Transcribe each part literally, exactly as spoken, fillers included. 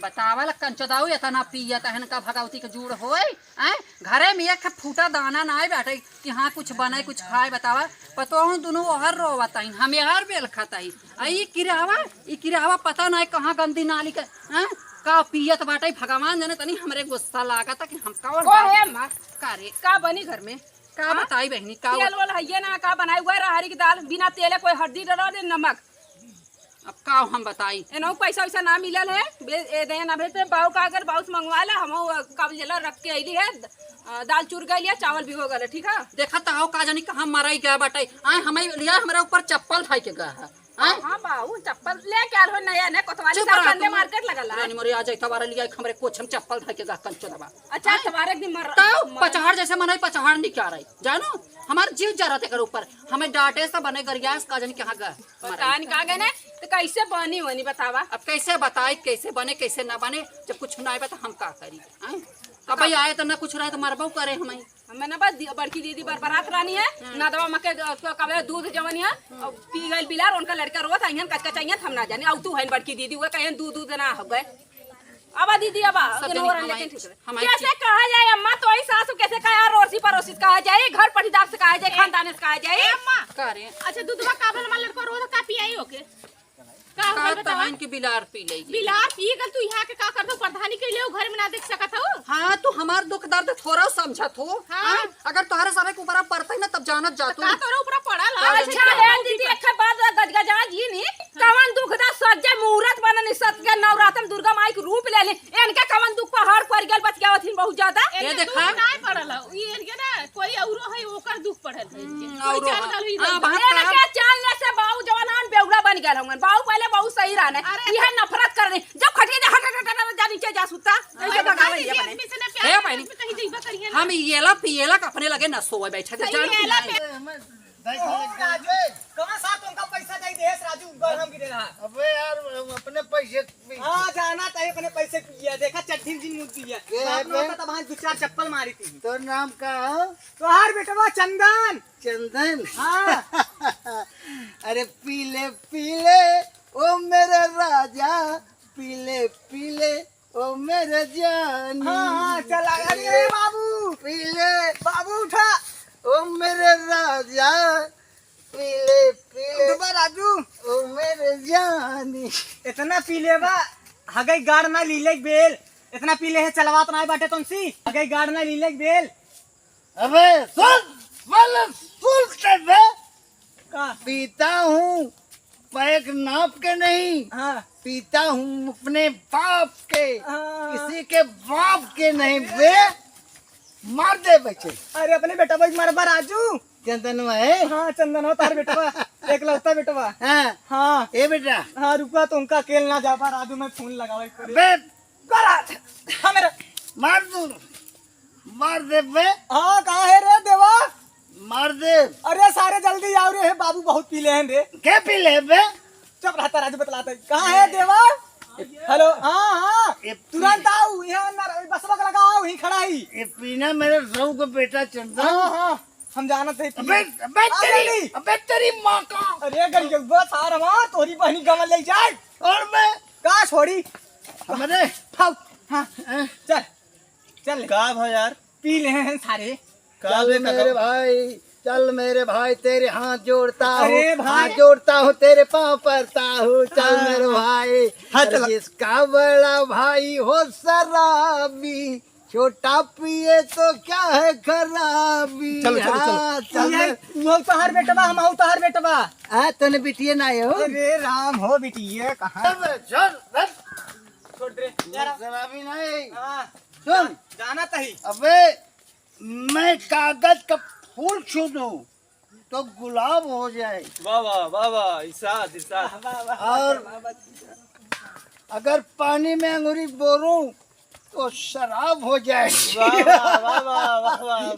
बतावा ला कंचो दाऊ, एतना पियत हन का भगवती के जूड़ होय? आय, घरे में एक फूटा दाना नाय बाटे कि हाँ कुछ बने, कुछ खाए। बतावा, पतोहू दुनू ओहर रोवत हईन, हम एहर बेल खात हई। आ ई किरावा, ई किरावा पता नाय कहाँ गंदी नाली के, आय, का पियत बाटे, भगवान जाने। तनी हमरे गुस्सा लागत कि हम कौन कौन बात है अम्मा? का रे? का बनी घर में? का हाँ? बताई बहिनी, का तेल वेल हइये ना, का बनाई हुआ रहरी की दाल, बिना तेले कोई हरदी डरा दे, नमक। अब का हम बताई? एनहु पैसा वैसा ना मिलल है, बे-, ए दे ना भेजते, बाऊ का अगर बाऊ से मंगवा ले, हम काबुली चना रख के अइली है, अ, दाल चूर गइली है, चावल भी हो गल है, ठीक है? देखत हौ का जानी कहाँ मराई गया बाटे। आय, हमें लिया, हमरा ऊपर चप्पल धाई के गया है। आय? हाँ बाऊ, चप्पल लेके आल हो नया, नया कोतवाली चुप साहब रह संडे तू। मार्केट लगल है। रानी मोरी आ जाई, तबारा लिया, हमरे कोछ में चप्पल धाई के गया कंचो दबा। अच्छा, आय? तबारा एक दिन मर-, तो मर- पचहड़ जैसे मनई पचहड़ नहीं क्या रही, जानो? हमार जीव जरत एकर ऊपर। हमें डांटे से बने गरियास का जानी कहाँ गए। पता नहीं कहाँ गए ने, तो कैसे बनी वनी बतावा? अब कैसे बताई, कैसे बने, कैसे ना बने, जब कुछ ना आए तो हम का करी? आय? अब भाई आए तो ना कुछ रहे तो मरबो करे हमें। हमें ना बस दी-, बड़की दीदी बरबरात रानी है, हम्म। नदवा मके द-, तो कबे दूध जवनी है, और पी गइल बिलार, उनका लड़का रोत आइहन, कचकच आइहन, हम ना जाने। और तू है बड़की दीदी, वो कहें दूध, दूध ना हो गए। अब दीदी, अब सब जनी हमारे, लेकिन ठीक है। हमारे कैसे ठीक। कहा जाए अम्मा, तो ही सासू कैसे कहा, अड़ोसी पड़ोसी से कहा जाए, घर पटीदार से कहा जाए, ए, खानदान से कहा जाए? ए अम्मा, का रे? अच्छा, दूधवा का भल हमार लड़का रोज का पियाई ओके? का हो का गल बतावा? तहन के बिलार पी लेगी। बिलार पी गल, तू यहाँ के का करत हो? प्रधानी के लिए घर में ना देख सकत हो? हाँ, तू हमार दुख दर्द थोड़ा समझत हो। हाँ। हाँ? अगर तोहरे सभे के ऊपर पड़ते ना, तब जानत जा तो तू। का तोरे ऊपर पड़ल है? का अच्छा जानी है का? दीदी, एक बात गजगजा जी नी, कवन दुख दा सज्जे मुहूर्त बननी सत के नवरातन दुर्गा माई के रूप ले ली। इनके कवन दुख पहाड़ पर गल बतियावत हिन बहुत ज्यादा। ये इनके देखा? दुख नाय पड़ल है। ई इनके ना कोई औरो है, ओकर दुख पड़ल है इनके। हम्म, कोई औरो चाल है। गल हुई हाँ, रहल। बात इनके कहा। चाल ले से बाऊ जवन हन बेवड़ा बन गल हवन। बाऊ पहले बहुत सही रहने। अरे इहे तो नफरत करने। जब खटिया जा हट, हट, हट, हट, जा नीचे जा सुता। ऐसे अरे भगावे भाई, ये ये अपने। आदमी से ना प्यार हे करने बहिनी, में कहीं जइबा करिए ना। हम येला पियेला के अपने लगे न सोवे बैठे थे, सही जान येला नहीं। पे। ए, मैं दाई ओ, खाने के राजू, कमा साहब तुमका पैसा नहीं देस, राजू, गरम गिरे रहा। अबे यार, हम अपने पैसे पी- हाँ, जाना चाहिए अपने पैसे पिया। देखा, चड्ढी में जिन मुद्दी है। ये बाप है ने बे? होता तब हाँ दो चार चप्पल मारी थी। तोर नाम का है? तोहार बेटवा चंदन। चंदन? हाँ। अरे पीले पीले, ओ मेरे राजा, पीले पीले, ओ मेरे जानी। हाँ, हाँ, चला, अरे, पीले, बाबू। पीले। बाबू, उठा। ओ मेरे राजा, पीले, पीले। उठबा, राजू। ओ मेरे जानी। इतना पीले बा, हगई गाड़ ना लीले बेल। इतना पीले है, चलवात ना बाटे तुमसी। हगई गाड़ ना लीले बेल। अबे सुन, पहले सुन के बे। का? पीता हूँ पैक नाप के नहीं, हाँ। पीता हूँ अपने बाप के, हाँ। किसी के बाप के नहीं बे। मार दे बच्चे। अरे अपने बेटा भाई मरबा राजू। चंदनवा है? हाँ, चंदनवा तार बेटवा, एकलौता बेटवा। हाँ। हाँ। ए बेटा। हाँ, रुका, तुमका अकेल ना जाबा, राजू मैं फोन लगावे पड़े। बे। गलत। हाँ, मेरा। मार दूँ। मार दे बे। हाँ, कहाँ है रे देवा? मार दे। अरे सारे जल्दी आओ रे, हे बाबू बहुत पीले हैं रे। के पीले हैं बे? चुप रहता राजू, बतलाता है। कहाँ है देवा? हेलो, हाँ, हाँ, ये तुरंत आओ, यहाँ ना रहो, बसवा के लगा आओ, यहीं खड़ा ही। ये पीना मेरे सऊ को बेटा चंदन। हाँ, हाँ, हम जानत है अबे, पीले। अबे आ तेरी, गई। अबे तेरी माँ का। अरे गई, वो सार हमार, तोरी बहनी गमल ले जाए। और मैं का छोड़ी? हमरे हाँ, हाँ, हैं? चल। चल। का भा यार? पी ले हैं सारे। का चल बे मेरे कदम? भाई, चल मेरे भाई, तेरे हाथ जोड़ता हूँ, अरे भाई। हाथ जोड़ता हूँ, तेरे पाँव पड़ता हूँ, चल हाँ। मेरे भाई। हाँ, अरे चल। जिसका बड़ा भाई हो शराबी, छोटा पिए तो क्या है खराबी। चलो, चलो, चलो। हाँ, चल ये, मेरे वो तोहार बेटवा, हम हऊ तोहार बेटवा। आ, तने बिटिए ना हो। अरे राम हो बिटिए, कहाँ? चल, चल, चल। छोड़ रे, यार। शराबी नहीं। हाँ। सुन। जाना तही। अबे, मैं कागज का फूल छू दूं, तो गुलाब हो जाए। वाह, वाह, वाह, वाह, इरशाद, इरशाद। वाह, वाह, वाह, और वाह, वाह। अगर पानी में अंगूरी बोरूं, तो शराब हो जाए। वाह, वाह, वाह, वाह, वाह, वाह।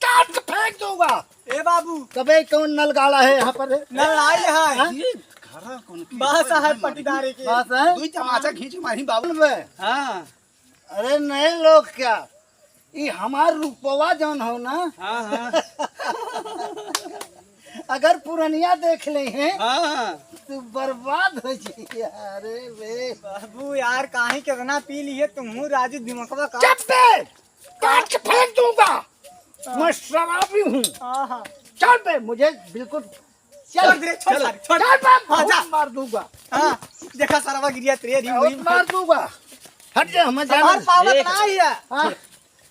काट के फेंक दूंगा। ए बाबू। कबे कौन नल गाड़ा है यहाँ पर? नल आई है। हाँ? ये खरा कौन की? बासा है पटीदारे के। बासा है? दुई तमाचा खींच मारी बाबू। बे। हाँ। अरे नहीं लोग क्या, ये हमार रूपवा जौन हो ना। हाँ, हाँ। अगर पुरनिया देख ले हैं, हाँ। तो बर्बाद हो जाइए। अरे बे। बाबू यार, काहे कितना पी लिए तुम, राजू दिमकवा का। चुप बे! काट के फेंक दूंगा। हाँ। मैं शराबी हूँ। हाँ, हाँ। चल बे, मुझे बिल्कुल चल, छोड़ दे, छोड़ चल, सारे, छोड़। चल बे, हाँ, जा। बहुत मार दूंगा। हाँ, देखा सरवा गिरिया तेरे री बहुत हुई। मार दूंगा। हट जा, हमें जाना हमार है। पावत एक ना ही है। हाँ। चल,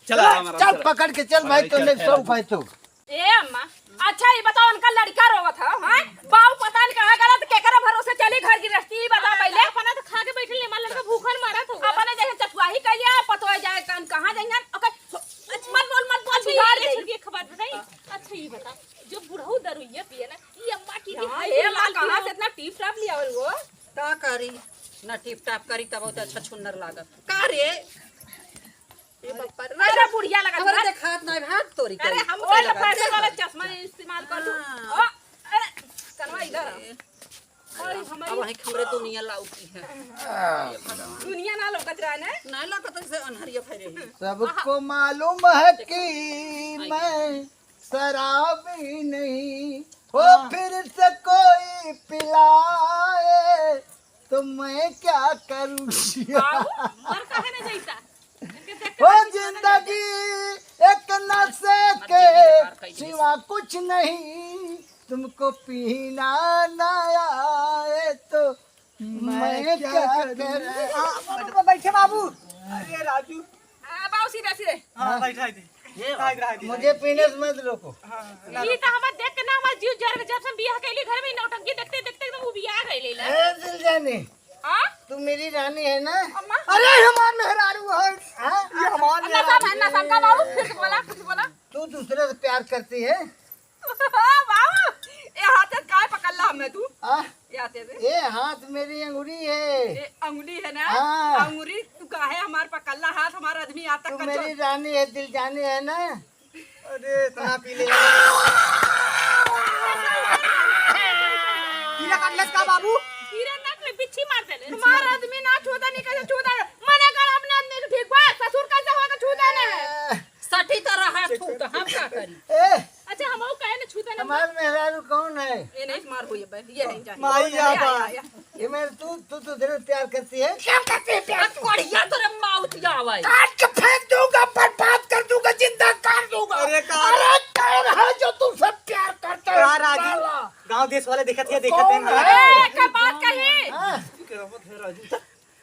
चल, आराम, आराम, चल, चल। पकड़ के चल भाई, अरे, तूने चल, सौ चल। रुपए तू। ए अम्मा, अच्छा ये बताओ, उनका लड़का रोवत है, हाँ? बाऊ पता नहीं कहाँ गलत, केकरा भरोसे चली घर गृहस्थी, ये बता पहले। अपना तो खा के बैठल नहीं, हमार लड़का भूखन मरत हुआ। अपने जैसे चतुआही कैलिया, पतोय जाए कन कहाँ जाइहन? ओके, मत बोल, मत बोल, अच्छा, बिगाड़ ये दे। छोड़ के एक बात बताई। अच्छा, ये बता, जो बुढ़ऊ दरुइया पिए ना, ये अम्मा की हाँ, दिखाई ए अम्मा, लाल कहाँ पियो। से इतना टीप टाप लिया हो वो? का करी, ना टीप टाप करी, तब बहुत अच्छा छुन्नर लागत। का रे? ए बप्पा रे, अरे बुढ़िया लगा हमरा तू। देखात ना भाग तोरी अरे करी। हम ओए ओए लगा। पैसे वाला चश्मा इस्तेमाल कर लू। हाँ। ओ, अरे, कनवा इधर आ। ए, और अब हमारी वहीं हमरे दुनिया लाउकी है। दुनिया ना लौकत रहा ना। ना लौकत से अनहरिया भई रही। सबको मालूम है कि मैं शराबी नहीं, वो हाँ। फिर से कोई पिलाए तो मैं क्या करूँ? आओ, मर काहे ना जैसा? इनके देख के वो मर जाता है। जिंदगी एक नशे के सिवा कुछ नहीं, तुमको पीना ना आए तो मैं क्या करूँ? हाँ, बाबू, बैठे बाबू। अरे राजू। आ, बाबू, सीधे, सीधे। हाँ, बैठा दे। ये बैठा दे। मुझे पीने से मत रोको। हाँ, ना ये तो हमार देख के ना हमार जीव जर के जब से हम बियाह कैली घर में नौटंकी देखते, देखते एकदम उबिया गए लेला। ए, दिल जानी। हाँ? तू मेरी रानी है ना? अम्मा। अरे, हमार मेहरारू है। हाँ? ये हमार अम्मा, मेहरारू सब है ना, सबका बाबू, फिर से बोला, फिर से बोला। तू दूसरे से प्यार करती है? बाबू, ए हाथ से काय पकड़ला हमें तू? आ? ए हाथ से? ए हाथ मेरी अंगुरी है। ए अंगुरी है ना? हाँ। अंगुरी तू काहे हमार पकड़ला हाथ, हमार आदमी आता तू कंचो। मेरी रानी है, दिल जानी है ना? अरे, इतना पी ले। कीड़ा काटलस का बाबू? कीड़ा ना, कोई बिच्छी मार देले। हमार आदमी ना छूता नहीं, कैसे छूता? मना कर अपने आदमी को, ठीक बा? ससुर कैसे होगा छूता ना? सठी तो रहा छूता, हम का करी? ए, अच्छा, हम कहे ना छूता ना। हमार मेहरारू कौन है? ये नहीं, मार हुई है, ये नहीं जाए। माई ये आ नहीं बा। आया, आया। ये मैं, तू, तू तो दिल प्यार करती है। क्या करती है प्यार? अब कोढ़िया तोरे माउथ आवे। काट के फेंक दूंगा, बर्बाद कर दूंगा, जिंदा कर दूंगा। अरे का अरे कौन है जो तुमसे प्यार करता है, का राजू? साला? गांव देश वाले देखत है, देखत कौन है। है? ए, का बात कही? हाँ।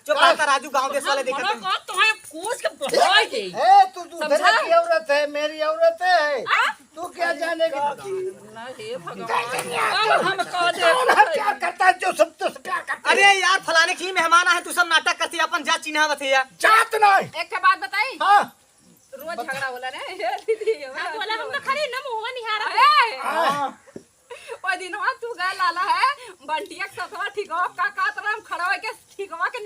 चुप रहता राजू, गांव देश वाले देखत है। मना कर, तुम्हें कोस के बहाय दे। ए, तू दूसरे समझा? की औरत है, मेरी औरत है। आ? तू क्या जानेगी? ना, हे भगवान। अब हम कह दे। कौन है प्यार करता है जो सब तुझसे प्यार करता है? अरे यार, फलाने की मेहमान आहे, तू सब नाटक करती है, अपन जात चिन्हावत है यार। जात नहीं। एक ठे बात बताई? हाँ। रोज बता। झगड़ा होला रे। दीदी, हाँ, बोला, हम तो खड़ी न मुंहवा निहारा। ए! हाँ। ओ दिनवा तू गए लाला है, बंटिया के सथवा ठीकवा का, का तरह हम खड़ा होके ठीकवा के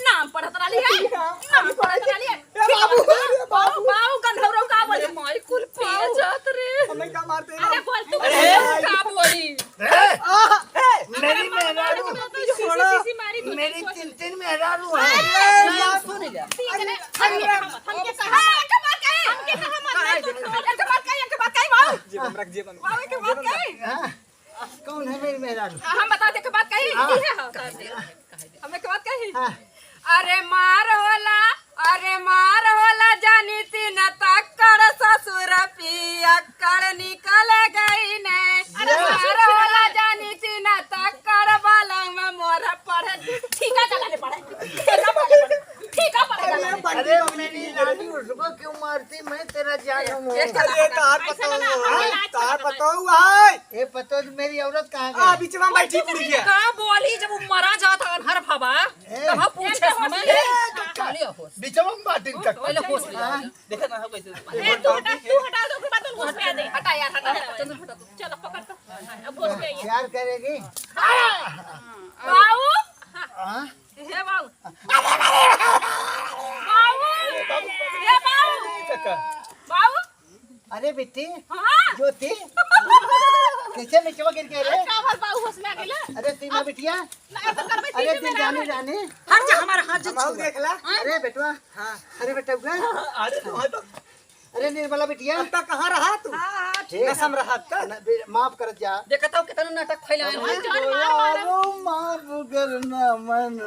नाम पढ़त रहली है, नाम पढ़त रहली है। ए बाबू, ए बाबू। बाऊ, बाऊ गंधौरो का बोले? अरे माई कुल पिए जात रे। हमें का मारते अरे बोल तू अरे का बोली? ए, आ, ए, मेरी मेहरारू। अरे, अरे, अरे, छोड़ो। मेरी तीन, तीन मेहरारू हैं। अरे, सुन ले। अरे, हमके कहा, हमके कहा, हमके कहा, हमके कहा, बाऊ। जेब में रख, जेब में। बाऊ, एक बात कही। हाँ, कौन है मेरी मेहरारू? हम बता दे, एक बात कही। हाँ। हमें एक बात कही। हाँ। अरे मार होला, अरे मार होला, जानी तीन तक्कड़ ससुर पियक्कड़ निकल गई ने। अरे मार होला, जानी तीन तक्कड़ बलम मोर पढ़े। ठीका चला ले पढ़े। ठीका पढ़े। ठीका पढ़े। अरे मेरी रानी, उसको क्यों मारती? मैं तेरा जान हूँ। अरे तार पतोह, तार पतोह है। ए पतोह, मेरी औरत कहाँ गई? आ, बीच में बैठी बुढ़िया। का बोली, जब वो मरा जात अनहर भवा, ए। तब हम पूछे ए, समय ए, ले। चुप कर। पहले होश। बीचवा में बाटिन तक। पहले होश ले। हाँ। देखा ना हो कैसे। ए, तू हटा, तू हटा दो, ओकरे बाद तू होश में आ जाए। हटा यार, हटा, हटा। चंदन हटा तू। चलो, पकड़ तो। अब होश में आइए। प्यार करेगी? बाऊ। हाँ? हे बाऊ। बाऊ। हे बाऊ। बाऊ। अरे बेटी, हाँ। ज्योति, कैसे नीचे गिर गए रे? अच्छा, हमार बाऊ होश में आ गइला। अरे सीमा बिटिया, ना, तो करबे अरे सीधे दिल में जाने ना। जाने। हट जा, हमारा हाथ जो हम छुआ। देख ला। अरे बेटवा, हाँ। अरे बेटवा। अरे तो, तो। अरे निर्मला बिटिया। अब तक कहाँ रहा तू? हाँ, हाँ, ठीक। कसम रहत का? न, बे-, माफ कर जा। देखत हो कितना नाटक फैलाए हैं। अरे माफ करना मन।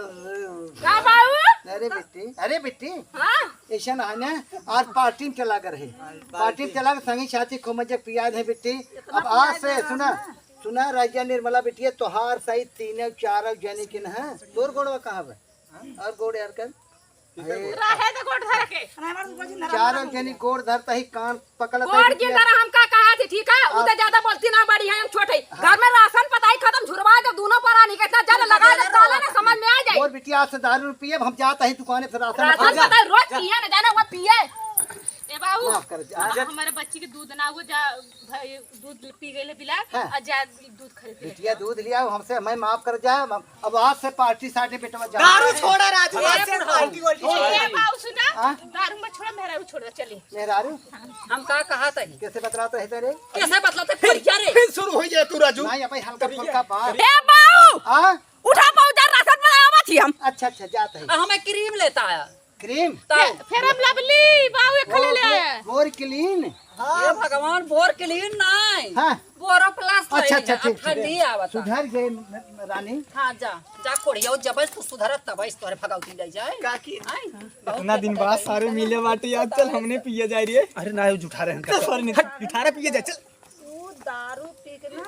का बाबू? अरे बेटी, अरे बेटी। हाँ? ऐसा ना है ना, आज पार्टी में चला कर है। पार्टी में चला कर संगी साथी खूब मजे पिया है बेटी। अब आज से सुना, सुना राजा निर्मला बेटी, तोहार सही तीनों चारों जने के ना है। तोर गोड़वा कहाँ बा? और गोड़ यार कर। रहे तो गोड़ धर के। चारों जनी गोड़ धरता ही कान पकड़ता गोड़ ही के बिटिया। तरह हमका कहा थे, ठीक है? उ तो ज्यादा बोलती ना बड़ी है, हम छोटे। घर में राशन पता ही खत्म, झुरवा दे दोनों परानी के इतना ज्यादा लगा दे, साला ना समझ में आ जाए। और बिटिया आज से दारू पिए, हम जाता ही दुकाने से राशन राशन पता ही रोज पिए ना जाने वो पिए। ए बाबू, माफ कर जा। हमारे बच्ची के दूध ना हो जा, भाई दूध पी गए बिलार हाँ। और जा दूध खरीद के बिटिया दूध लिया हमसे, हमें माफ कर जा। अब आज से पार्टी साटी बेटवा जा। दारू छोड़ा राजू, आज से पार्टी वार्टी छोड़ा। ए बाबू सुना, हाँ? दारू मत छोड़ा, मेहरारू छोड़ा, चली। मेहरारू? हम का कहा तही? कैसे बतलाता है तेरे? कैसे बतलाता है? फिर क्या रे? फिर शुरू हो जाए तू राजू। नहीं, भाई हल्का फुल्का बात। ए बाबू! हाँ? उठा बाबू, जा राशन बनावा थी हम। अच्छा, अच्छा, जाता है। हमें क्रीम लेता है। क्रीम? ताऊ। फेयर लवली, बाबू एक खले ले आया। बोर क्लीन? हे भगवान, बोर क्लीन नहीं। हाँ। बोरो प्लस अच्छा, अच्छा, ठीक, ठीक। ठंडी आवत। सुधर गए न-, न-, रानी। हाँ, जा, जा कोढ़िया, जब तू सुधरत तब इस तोरे भगवती ले जाए। काकी। इतना दिन बाद सारे मिले बाटी, आज चल हमने पिए जाए रे। अरे ना, वो जुठा रहे हैं। चल, सॉरी, नहीं, जुठा रहे पिए जाए, चल। ऊ दारू पी के ना,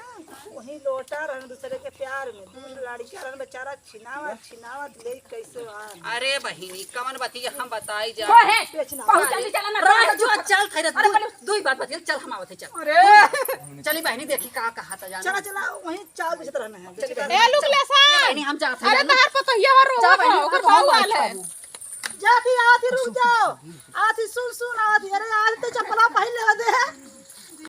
वहीं लोटा रहन दूसरे के प्यार में। दूध लड़का रहन बेचारा छिनावत, छिनावत ले कैसे आ। अरे बहिनी, कवन बतिया हम बताई जा। को है? बेच ना। बहुत जल्दी चला ना। राजू, चल, खैर, अरे, दू, बने- दू ही बात बतिया, चल, हम आवत है, चल। अरे। चली बहिनी, देखी का कहा था जाना। चला, चला, वहीं चाल बेचत रहना है। चली बहिनी। ए, लुक ले सा। बहिनी, हम जात हैं, अरे, जाना। तहार पतोहिया हो, रोवा जा बहिनी, हो, ओकर ओकर बहुत बहुत हाल है। जाती, आती, रुक जाओ। आती, सुन, सुन, आती। अरे, आज तो चप्पला पहन ले दे।